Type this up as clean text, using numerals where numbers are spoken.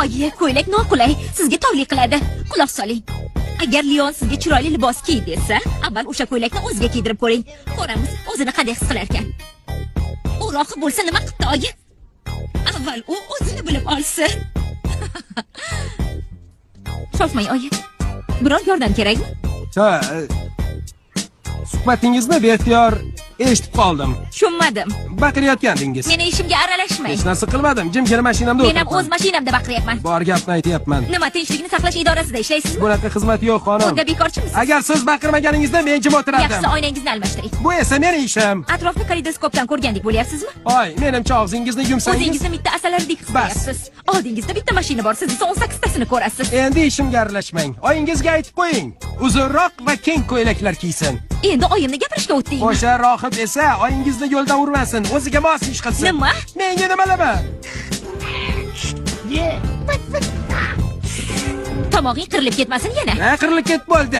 Oyi, ko'ylak noqulay, sizga tovlik qiladi. Quloq soling. Agar Leon sizga chiroyli libos kiy desa, avval o'sha ko'ylakni o'ziga kiydirib ko'ring. Ko'ramiz, o'zini qanday his qilar ekan. U rohib bo'lsa nima qilibdi, oyi? Avval u o'zini bilib olsin. Shoshmang, oyi. Biror yordam kerakmi? Ha, suhbatingizni beixtiyor eshitib qoldim. Tushunmadim. Baqirayotgandingiz. Meni ishimga aralashmang. Hech narsa qilmadim. Jimgina mashinamda Men ham o'tiribman. o'z mashinamda baqiryapman. Bor gapni aytyapman. Nima, tinchlikni saqlash idorasida ishlaysizmi? Bunaqa xizmat yo'q, xonim. Unda bekorchimisiz? Agar siz baqirmaganingizda men jim o'tirardim. Yaxshisi oynangizni almashtiring. Bu esa meni ishim. Atrofni kaleidoskopdan ko'rgandek bo'lyapsizmi? Oy, menimcha og'zingizni yumsangiz. O'zingizni mitti asalaridek his Bas. qilyapsiz. Oldingizda bitta mashina bor, siz esa 18 tasini ko'rasiz. Endi ishimga aralashmang. Oyingizga aytib qo'ying. Uzunroq va keng ko'ylaklar kiysin. Endi oyimni gapirishga o'tdingmi? O'sha rohib esa oyingizni yo'ldan urmasin, o'ziga mos ish qilsin. Nima? Menga nimalama? Tomog'ing qirilib ketmasin yana. Ha, qirilib ketib bo'ldi.